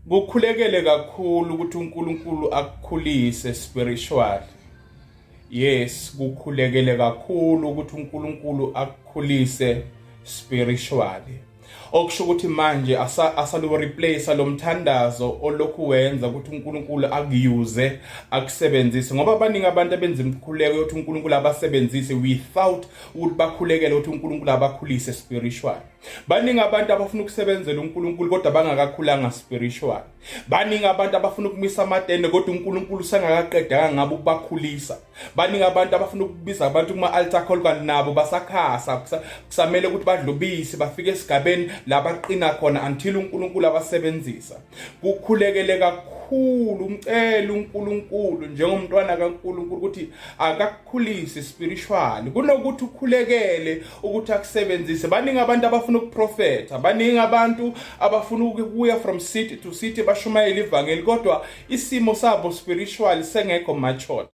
Kukhulekele kakhulu ukuthi uNkulunkulu akukhulise spiritually. Yes, kukhulekele kakhulu ukuthi uNkulunkulu akukhulise spiritually. Okusho ukuthi manje asalu replace lo mthandazo olokhu wenza ukuthi uNkulunkulu akuyuze akusebenzise, ngoba baningi abantu abenza imikhuleko yokuthi uNkulunkulu abasebenzise without ukuthi bakhulekele ukuthi uNkulunkulu abakhulise spiritually. Baningi abantu abafuna ukusebenzela uNkulunkulu kodwa bangakakhulanga spiritual. Baningi abantu abafuna ukumisa amatende kodwa uNkulunkulu usengakaqedanga ngabe ukubakhulisa. Baningi abantu abafuna ukubiza abantu kuma altar call kanti nabo basakhasa, kusamele ukuthi badlubise bafike esigabeni la baqina khona until uNkulunkulu abasebenzisa. Kukhulekele kakhulu, umcela uNkulunkulu njengomntwana kaNkulunkulu ukuthi akakukhulise spiritually kunokuthi ukhulekele ukuthi akusebenzise. Baningi abantu abafuna ukuprofetha, baningi abantu abafuna ukuya from city to city bashumayele ivangeli, kodwa isimo sabo spiritually sengekho mature.